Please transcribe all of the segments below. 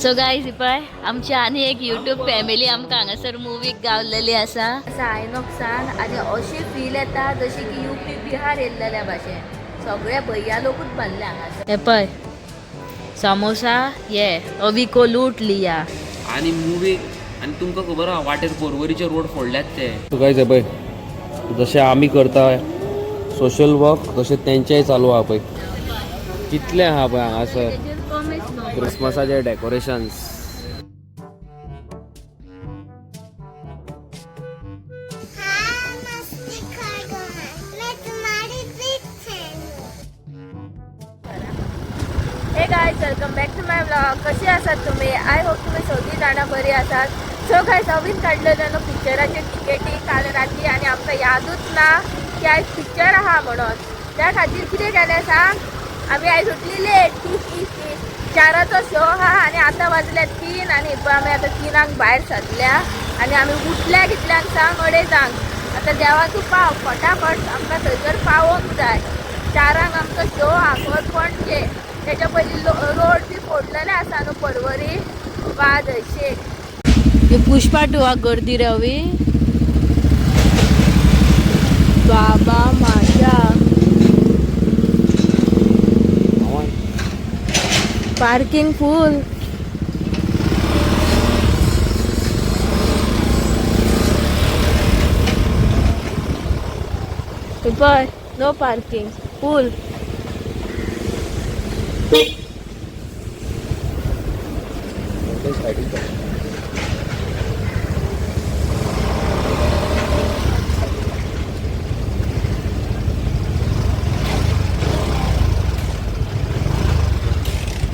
So guys पळय आमची आनी एक युट्यूब फॅमिली आमकां हांगासर मुवीक गावलेली आसा. आयनॉक्सान आनी अशी फील येता जशी की युपी बिहार येयल्लेल्या भाशेन. सगळे भैया लोकूच भरले हांगासर. हे पळय समोसा ये अवी को लूट लिया. आनी मुवीक आनी तुमकां खबर आहा वाटेर पोरवरीचे रोड फोडल्यात ते. तुका पळय जशें आमी करता सोशल वर्क तशें तेंचेय चालू आहा पळय. कितलें आहा पळय हांगासर क्रिसमसाचे डेकोरेशन्स. हाँ मस्ती कर मैं तुम्हारी बिग फैन हूँ. Hey guys, welcome back to my vlog. कशी आसात तुम्ही? I hope तुम्ही सगळीं जाणां बरी आसात. सो गायज, नवीन काडलेलो न्हू पिक्चराचे टिकेटी काल राती आनी आमकां यादूच ना की आयज पिक्चर आहा म्हणून. त्या खातीर कितें केलें सांग, आमी आयज उठली लेट. 4 शो आहा आनी आतां वाजल्या 3 आनी पळय आमी आतां 3 भायर सरल्या आनी आमी उठल्या कितल्यांक सांग, 2:30. आतां देवा तूं पाव फटाफट, आमकां थंयसर पावोंक जाय. 4 आमचो शो आहा खंय, पणजे. त्याच्या पयलीं रोड बी फोडलेले आसा न्हू परवरी वाज अशे. पुष्पा टू गर्दी रवी बाबा माझ्या. पार्किंग फुल. पळय नो पार्किंग फुल.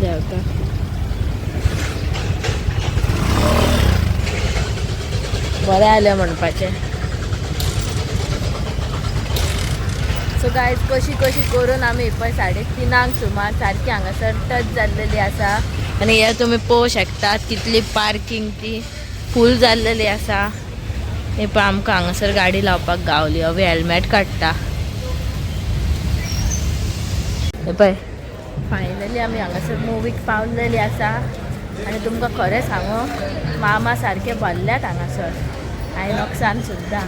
देवता. बरें आलें म्हणपाचें. सो गायज, कशी कशी करून आमी पळय 3:30 सुमार सारकी हांगासर टच जाल्लेली आसा आनी हे तुमी पळोवंक शकतात कितली पार्किंग ती फूल जाल्लेली आसा. हे पळय आमकां हांगासर गाडी लावपाक गावली. हवे हेल्मेट काडटा. हे पळय फायनली आमी हांगासर मुवीक पावलेली आसा आनी तुमकां खरें सांगू, मामा सारके भरल्यात हांगासर आयनॉक्सान सुद्दां.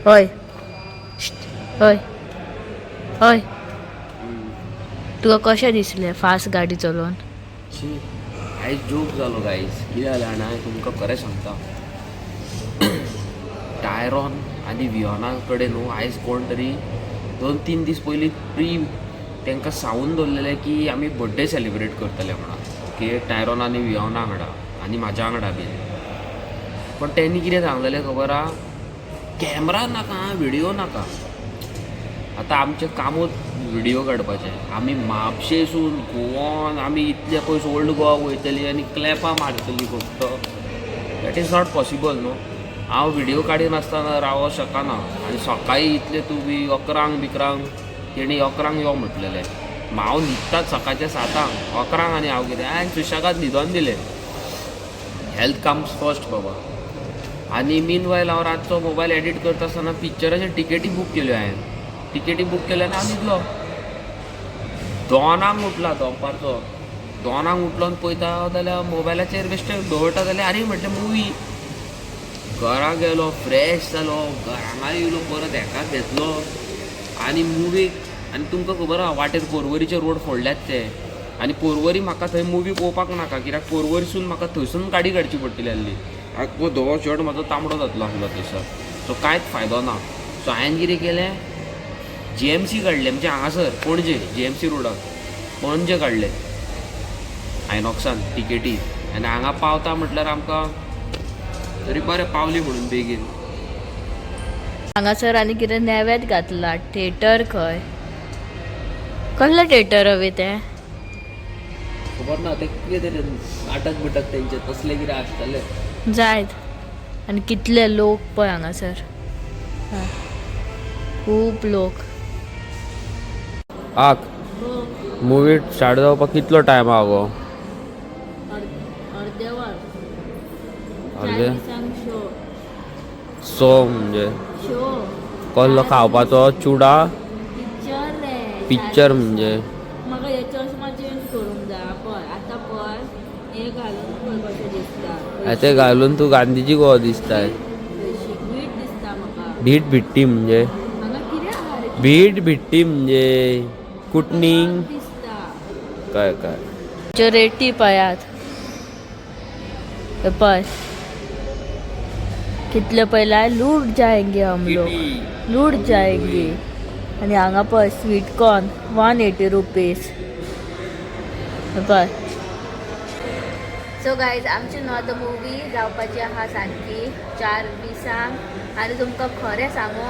हय हय हय, तुका कशें दिसलें फास्ट गाडी चलोवन? शी, आयज जोक जालो गायज. कितें जालें जाणा, तुमकां खरें सांगता, टायरॉन आनी वियोना कडेन न्हू आयज कोण तरी 2-3 दीस पयलीं प्री तांकां सांगून दवरलेलें की आमी बड्डे सेलिब्रेट करतले म्हणून. ओके, टायरॉन आनी वियोना वांगडा आनी म्हाज्या वांगडा बीन. पण तेणी कितें सांगलेलें खबर आहा, कॅमरा नाका, व्हिडियो नाका. आतां आमचें कामूच व्हिडियो काडपाचें. आमी म्हापशेसून गोवान आमी इतले पयस ओल्ड गोवा वयतली आनी क्लॅपां मारतली फक्त, that is not possible न्हू. हांव व्हिडियो काडिनासतना रावोंक शकना. आनी सकाळीं इतले तूं बी 11 बिकरांक तेणी 11 यो म्हटलेलें. हांव न्हिदतात सकाळच्या 7 11 आनी हांव कितें हांवें सुशेगाद न्हिदोन दिलें. हेल्थ कम्स फर्स्ट बाबा. आनी मीन वायल हांव रातचो मोबायल एडिट करता आसतना पिक्चराच्यो टिकेटी बूक केल्यो हांवें. टिकेटी बूक केल्यो आनी हांव न्हिदलो. 2 उठला, दनपारचो 2 उठलो आनी पळयता जाल्यार मोबायलाचेर बेश्टें दवरता जाल्यार आरे म्हटलें मुवी. घरा गेलो, फ्रेश जालो, हांगा येयलो, परत हेका घेतलो आनी मुवीक. आनी तुमकां खबर आहा वाटेर पोरवरीचे रोड फोडल्यात ते. आनी पोरवरी म्हाका थंय मुवी पळोवपाक नाका, कित्याक पोरवरीसून म्हाका थंयसून गाडी काडची पडटली आसली. आगो धवो शर्ट म्हाजो तांबडो जातलो आसलो थंयसर. सो कांयच फायदो ना. सो हांवें कितें केलें, जीएमसी काडले म्हणजे हांगासर पणजे जीएमसी रोडार पणजे काडले आयनॉक्सान टिकेटी. आनी हांगा पावता म्हटल्यार आमकां तरी बरें पावली म्हणून बेगीन. हांगासर आनी कितें नवेंच घातलां थिएटर खंय. कसलें थिएटर हवे तें? खबर ना ते कितें तरी नाटक बिटक तेंचें तसलें कितें आसतलें. जायत. आनी कितले लोक पळय हांगासर, खूब लोक. आक मुवी स्टार्ट जावपाक कितलो टायम आहा गो? अर्दे वर. अर्दे शो. सो म्हणजे शो. कसलो खावपाचो चुडा? पिक्चर रे. पिक्चर म्हणजे म्हाका हाचे घालून तू गांधीजी गोवा दिसताय. बीट दिसता म्हाका. भीट भिट्टी म्हणजे हांगा कितें आहा रे? भीट भिट्टी म्हणजे कुटणींग दिसता. काय काय. जो रेटी पळयात, हे पळय कितले पयला लूट जाएंगे हम लोग, लूट जाएंगे. आनी हांगा पळय स्वीट कॉर्न 180 रुपीज. हे पळय. सो गायज, आमची न्हू आतां मुवी जावपाची आहा सारकी 4:20. आनी तुमकां खरें सांगू,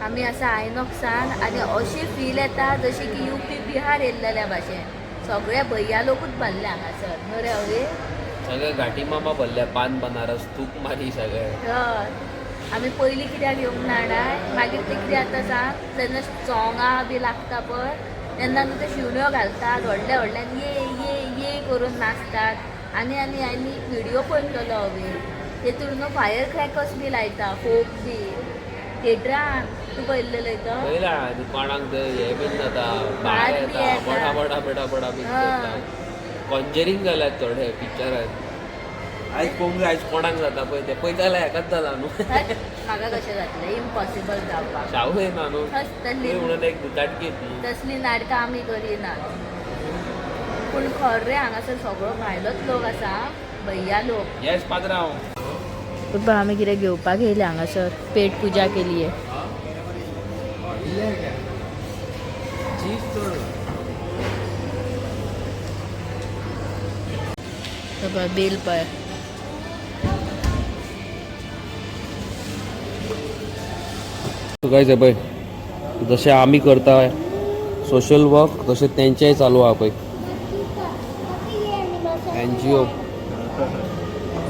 आमी आसा आयनॉक्सान आनी अशी फील येता जशी की युपी बिहार येयल्लेल्या भाशेन. सगळे भैया लोकूच भरले हांगासर न्हू रे अवी? सगळे घाटी मामा भरल्या, पान बनारस तूप मारी सगळे. हय, आमी पयलीं कित्याक येवंक ना जाणाय? मागीर ते कितें जाता सांग, जेन्ना सोंगां बी लागता पळय तेन्ना न्हू ते शिवण्यो घालतात व्हडल्या व्हडल्यान, ये ये ये करून नाचतात. आनी आनी आनी व्हिडियो पळयतलो हांवें, तेतून न्हू फायर क्रॅकर्स बी लायता, फोग बी थिएटरान. तूं पळयल्लेलो तो? पयला आनी कोणाक ते हे बीन जाता, भात भायर बी येता. येता. बडा बडा बडा बडा बीन हा. कॉन्जरिंग जाल्यात थोडे पिक्चरान. आयज पळोवंक जाय, आयज कोणाक जाता पळय ते. पळय जाल्यार हेकाच जाला न्हू. म्हाका कशें जातलें? इम्पॉसिबल जावपाक. शाहू येना न्हू. हस तुवें म्हणून एक दुचाटकी ती. तसली नाटकां आमी करिनात. पूण खरें हांगासर सगळो भायलोच लोक आसा, भैया लोक. येस पात्रांव. पप्पा, आमी कितें घेवपाक येयले हांगासर, पेट पुजा केली. चीज चड. पळय बील पळय. काय पळय, जशें आमी करता सोशल वर्क तशें तेंचेय चालू आहा पळय. NGO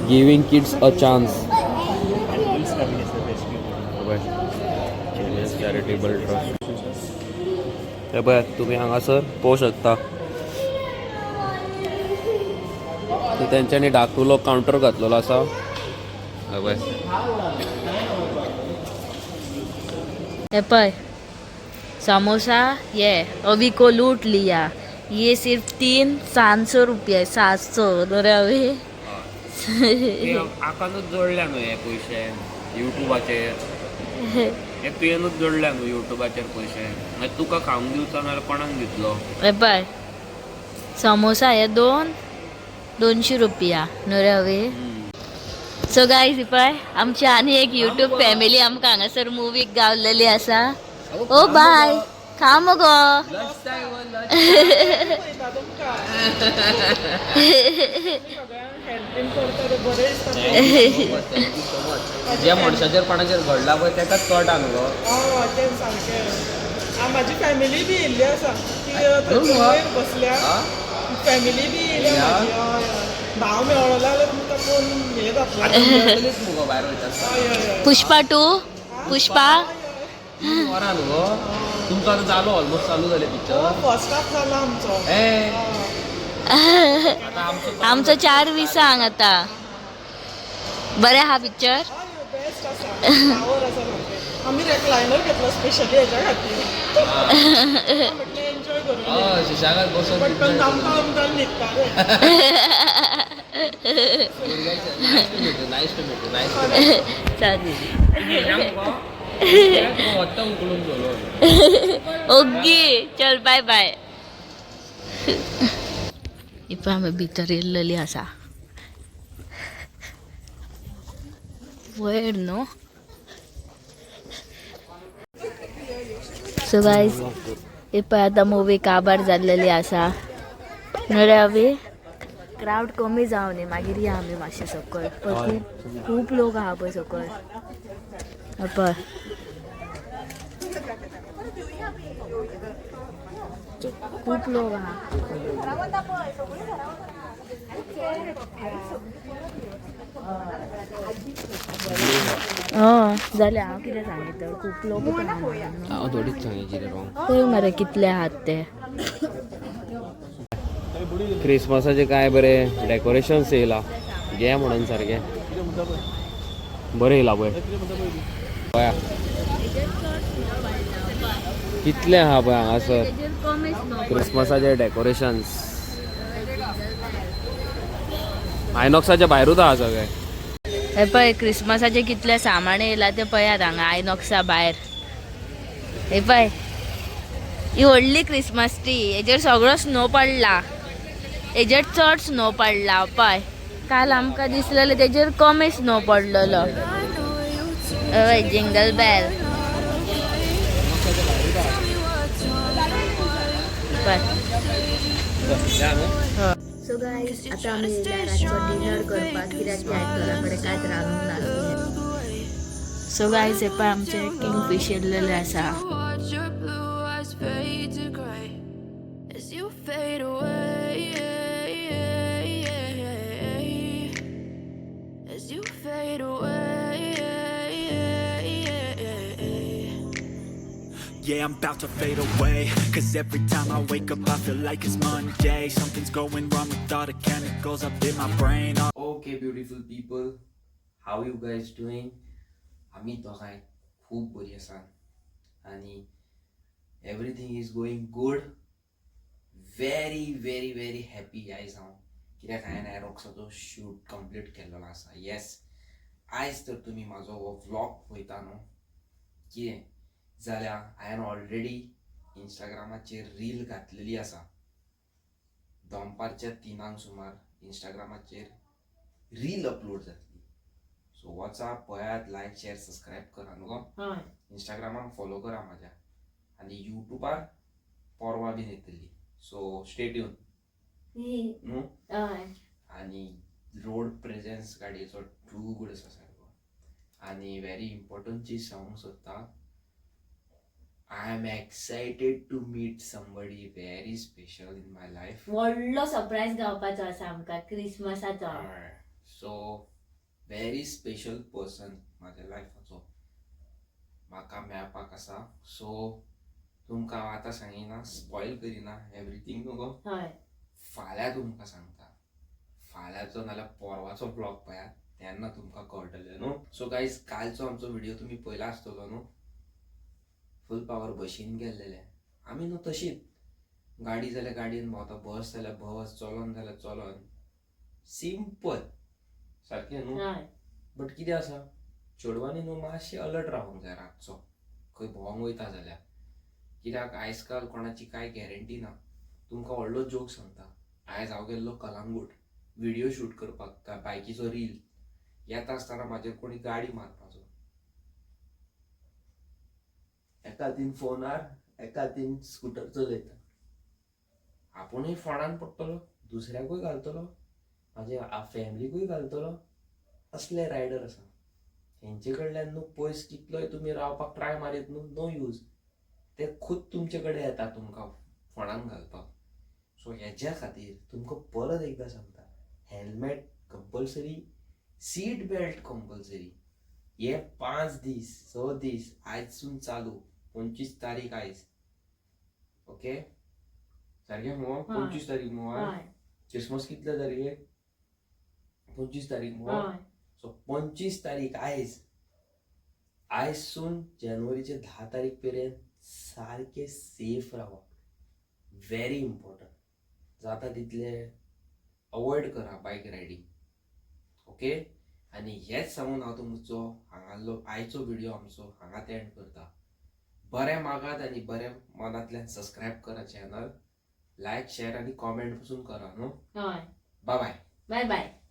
giving kids a chance, charitable trust. हे पळय, तुमी हांगासर पळोवंक शकता. थंय तेंच्यांनी धाकटुलो कावंटर घातलेलो आसा. हे पळय. हे पळय समोसा, ये अभी को लूट लिया. ये सिर्फ 3 700 रुपये, 700 बरे अभी. ते आकानूच जोडल्या न्हू हे पयशे युट्यूबाचेर. हे तुवेनूच जोडल्या न्हू युट्यूबाचेर पयशे. मागीर तुका खावंक दिवचो नाल्यार कोणाक दितलो? हे पळय समोसा, हे 2 200 रुपया न्हू रे अवी? सो गायज, पळय आमची आनी एक युट्यूब फॅमिली आमकां हांगासर मुवीक गावलेली आसा. ओ बाय, खा मगो. ज्या मनशाचेर कोणाचेर घडला पळय तेकाच कळटा न्हू गो. हय, तें सामकें. म्हाजी फॅमिली बी येयल्ली आसा ती थंय वयर बसल्या. फॅमिली बी येयल्या म्हाजी. हय हय, भाव मेळ्ळो जाल्यार तुमकां पळोवन हें जातलें. मेळटलीच मुगो भायर वयता आसतना. हय हय हय. पुष्पा 2, पुष्पा. 3 वरां न्हू गो. तुमचो आतां जालो ऑलमोस्ट, चालू जालें पिक्चर. फर्स्ट हाफ जाला आमचो. ए हय. आतां आमचो आमचो 4:20 आतां. बरें आहा पिक्चर. हय, बेस्ट आसा, पावर आसा सामकें. आमी रेक्लायनर घेतलो स्पेशली हेच्या खातीर. म्हटलें एन्जॉय करूया. हय, सुशेगाद बसून. पटकन आमकां आमकां न्हिदताले. Nice to meet you, nice to meet. चालेल. वत्ता उकलून चलो. ओके, चल, बाय बाय. इपय आमी भितर येयल्लेली आसा वयर न्हू. सो गायज, पळय आतां मुवी काबार जाल्लेली आसा न्हू रे अवी? क्रावड कमी जावनी, मागीर या आमी मातशे सकयल. पळय खूब खूब लोक आहा पळय सकयल. हय पळय, खूब लोक आहा. हय जालें. हांव कितें सांगितलं, खूब लोक आहा. हांव थोडीच सांगितलें कितें wrong. पळय मरे कितले आहात ते. क्रिसमसाचे काय बरें डेकोरेशन येयला घे म्हणून सारकें बरें येयला पळय. पळया कितलें आहा पळय हांगासर क्रिसमसाचे डेकोरेशन्स. आयनॉक्साच्या भायरूच आहा सगळें. हे पळय, क्रिसमसाचे कितले सामान येयला ते पळयात हांगा आयनॉक्सा भायर. हे पळय, ही व्हडली क्रिसमस ट्री, हेजेर सगळो स्नो पडला. हेजेर चड स्नो पडला. पळय, काल आमकां दिसलेले तेजेर कमी स्नो पडलेलो. हय, जिंगल बेल. पळय. सो गायज, आता आमी येयल्या रातचो डिनर करपाक, कित्याक की आयज घरा कडेन कांयच रांदूंक नासलें. सो गायज, हे पळय, आमचे किंग फिश येयल्लेले आसा. Watch your blue eyes fade to gray as you fade away. As you fade away. Yeah, I'm about to fade away. Cause every time I wake up, I feel like it's Monday. Something's going wrong with all the chemicals up in my brain. Okay, beautiful people, how you guys doing? आमी दोगांय खूब बरी आसा आनी everything is going good. Very very very happy आयज हांव, कित्याक हांवें आयनॉक्साचो शूट कंप्लीट केल्लो आसा. येस, आयज तर तुमी म्हाजो हो व्लॉग पळयता न्हू कितें जाल्यार हांवें ऑलरेडी इंस्टाग्रामाचेर रील घातलेली आसा. दनपारच्या 3ांक सुमार इंस्टाग्रामाचेर रील अपलोड जातली. सो वचा, पळयात, लायक, शेअर, सबस्क्रायब करा न्हू गो. इंस्टाग्रामाक फॉलो करा म्हाज्या आनी युट्यूबार परवा बीन येतली. सो स्टे ट्यून न्हू. आनी रोड प्रेझेन्स गाडयेचो टू गूड आसा सारको. आनी व्हेरी इम्पॉर्टंट चीज सांगूंक सोदता, I am excited to meet somebody very special in my life. व्हडलो सरप्रायज गावपाचो आसा आमकां क्रिसमसाचो. सो व्हेरी स्पेशल पर्सन म्हाज्या लायफाचो म्हाका मेळपाक आसा. सो तुमकां हांव आतां सांगिना, स्पॉयल करिना एवरीथींग न्हू गो. फाल्यां तुमकां सांगता. फाल्यांचो नाल्यार परवाचो ब्लॉग पळयात, तेन्ना तुमकां कळटलें न्हू. सो गायज, कालचो आमचो व्हिडिओ तुमी पळयला आसतलो न्हू. फूल पावर बशीन गेल्लेले आमी न्हू. तशीच गाडी जाल्यार गाडयेन भोंवता, बस जाल्यार बस, चलोन जाल्यार चलोन, सिंपल सारकें न्हू. बट कितें आसा, चेडवांनी न्हू मातशें अलर्ट रावूंक जाय रातचो खंय भोंवंक वयता जाल्यार, कित्याक आयज काल कोणाची कांय गॅरंटी ना. तुमकां व्हडलो जोक सांगता. आयज हांव गेल्लो कलांगूट व्हिडियो शूट करपाक, बायकीचो रील. येता आसतना म्हाजेर कोणी गाडी मारपाचो. एका हातीन फोनार, एका हातीन स्कुटर चलयता. आपुणूय फोणान पडटलो, दुसऱ्याकूय घालतलो, म्हाज्या फॅमिलीकूय घालतलो. असले रायडर आसा. हेंचे कडल्यान न्हू पयस कितलोय तुमी रावपाक ट्राय मारीत न्हू, नो यूज. ते खूद तुमचे कडेन येता तुमकां फोणान घालपाक. सो हेज्या खातीर तुमकां परत एकदां सांगता, helmet compulsory, seat belt compulsory. हे 5 दीस, 6 दीस आयजसून चालू, 25 तारीख आयज. ओके, सारकें मुगो? 25 तारीख मुगो आयज? क्रिसमस कितल्या तारखेक? 25 तारीख मुगो? सो 25 तारीख आयज. आयजसून जानेवारीचे 10 तारीख पर्यंत सारके सेफ रावा. Very important. जाता तितले अवॉयड करा बायक रायडींग. ओके, आनी हेच सांगून हांव तुमचो हांगालो आयचो व्हिडिओ आमचो हांगात एंड करता. बरें मागात आनी बरें मनांतल्यान सबस्क्रायब करा चॅनल, लायक, शेअर आनी कॉमेंट पसून करा न्हू. बाय बाय. Bye bye.